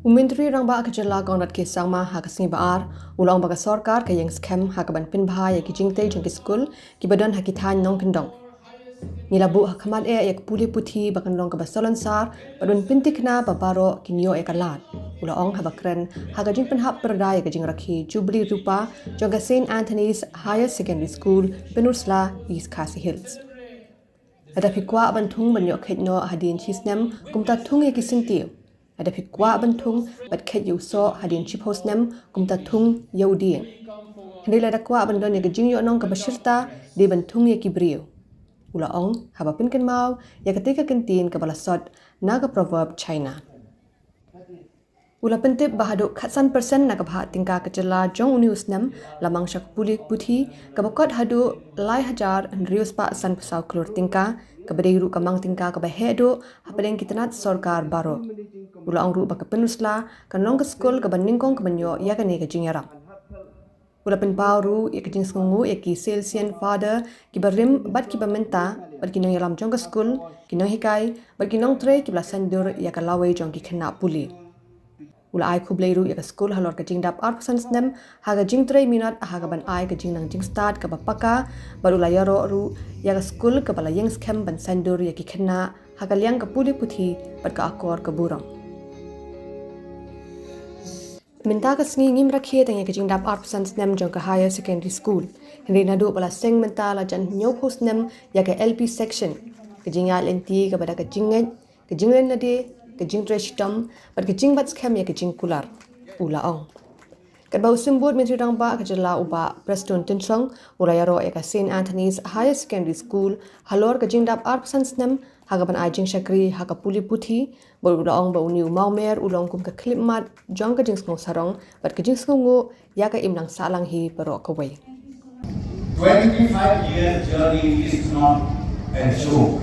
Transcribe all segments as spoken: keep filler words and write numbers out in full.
U Myntri Rangbah ka Jylla Conrad K Sangma ha ka sngi Ba-ar u la ong ba ka sorkar ka ïeng skhem ha kaban pynbha ïa ki jingtei jong ki skul kiba don ha ki thaiñ nongkyndong. Ngi la buh ha khmat eh ïa ka pule puthi ba kan long kaba salonsar bad ban pynthikna ba baroh kin ïoh ïa ka lad, u la ong haba kren ha ka jingpynhap pyrda ïa ka jingrakhe Jubili Rupa jong ka St Anthony's Higher Secondary School, Pynursla, East Khasi Hills. Lada phi kwah ban thung ban ïoh kheit noh hadien shi snem, kumta thung ïa ki syntiew. Lada phi kwah ban thung bad kheit ïa u soh hadien shiphew snem, kumta thung ïa u dieng. Hynrei lada kwah ban don ïa ka jingïohnong kaba shirta, dei ban thung ïa ki briew, u la ong haba pynkynmaw ïa katei ka kyntien kaba la sot na ka proverb China. U la pyntip ba haduh khatsan percent na ka bhah tyngka ka jylla jong une u snem la mang sha ka pule puthi kaba kot haduh lai hajar hynriew spah sanphew saw klur tyngka, kaba dei ruh ka mang tyngka kaba heh duh hapdeng ki tnat sorkar baroh. U la ong ruh ba ka Pynursla kan long ka skul kaba nyngkong kaban ïoh ïa kane ka jingïarap. U la pynpaw ruh ïa ka jingsngewnguh ïa ki Salesian Father kiba rim bad kiba mynta bad ki nongïalam jong ka skul, ki nonghikai bad ki nongtrei kiba la saiñdur ïa ka lawei jong ki khynnah pule. U la ai khublei ruh ïa ka skul halor ka jingdap arphew san snem ha ka jingtrei minot ha kaban ai ka jingnang jingstad kaba paka, bad u la ïaroh ruh ïa ka skul kaba la ïeng skhem ban saiñdur ïa ki khynnah ha ka liang ka pule puthi bad ka akor ka burom. Mynta ka sngi ngim rakhe tang ïa ka jingdap arphew san snem jong ka Higher Secondary School. Hynrei naduh ba la seng mynta la jan hynñiewphew snem ïa ka L P section. Ka jingïaid lynti kaba da ka jingngeit, ka jinglen lade, ka jingtrei shitom bad ka jingbat skhem ïa ka jingkular, u la ong. Katba u Symbud Myntri Rangbah ka jylla u Bah Prestone Tynsong u la ïaroh ïa ka St Anthony's Higher Secondary School halor ka jingdap arphew san snem ha kaban ai jingshakri ha ka pule puthi, bad u la ong ba une u mawmer u long kum ka khyllipmat jong ka jingsngew sarong bad ka jingsngewnguh ïa ka imlang sahlang hi baroh kawei. Twenty-five year journey is not a joke.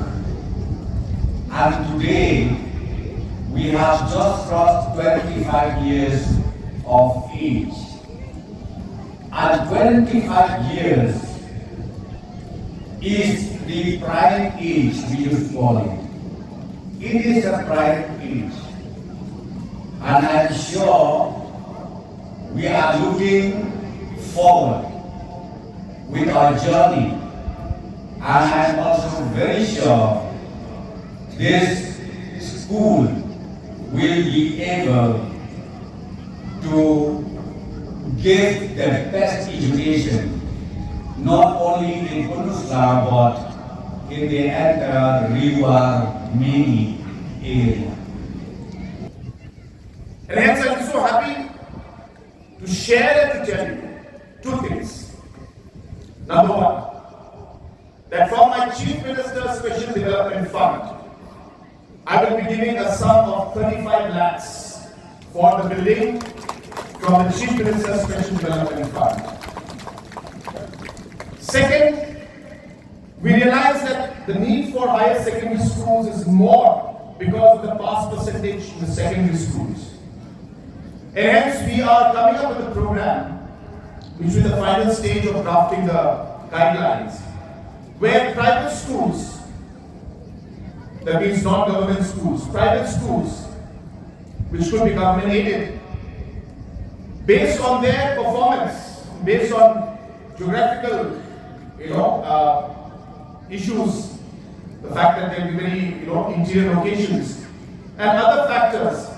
And today, we have just crossed twenty-five years of age. And twenty-five years is the prime age, we should call it. It is a prime age. And I'm sure we are looking forward with our journey. And I'm also very sure this school will be able to give the best education, not only in Pynursla, but in the entire Ri War Mingi area. And hence I'm so happy to share and to tell you two things. Number one, that from my Chief Minister's Special Development Fund, I will be giving a sum of thirty-five lakhs for the building from the Chief Minister's Special Development Fund. Second, we realize that the need for higher secondary schools is more because of the pass percentage in the secondary schools. And hence, we are coming up with a program, which is the final stage of drafting the guidelines, where private schools, that means non-government schools, private schools, which could be government aided, based on their performance, based on geographical, you know, uh, issues, the fact that they'll be very, you know, interior locations, and other factors,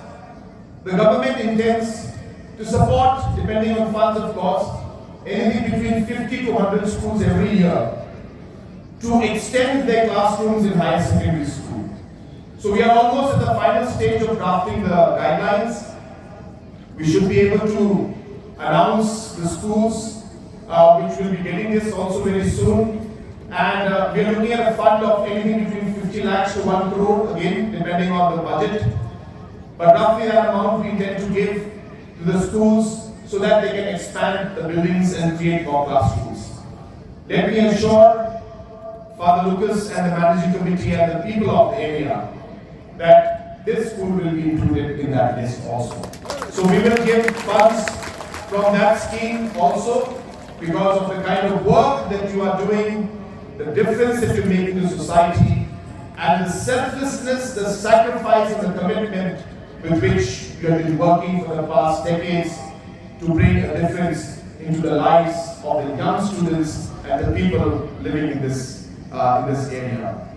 the government intends to support, depending on funds, of course, anything between fifty to hundred schools every year to extend their classrooms in higher secondary school. So we are almost at the final stage of drafting the guidelines. We should be able to announce the schools, uh, which will be getting this also very soon. And uh, we are looking at a fund of anything between fifty lakhs to one crore, again, depending on the budget. But roughly that amount we intend to give to the schools so that they can expand the buildings and create more classrooms. Let me assure Father Lucas and the managing committee and the people of the area that this school will be included in that list also. So we will give funds from that scheme also because of the kind of work that you are doing, the difference that you make to society, and the selflessness, the sacrifice, and the commitment with which We have been working for the past decades to bring a difference into the lives of the young students and the people living in this, uh, in this area.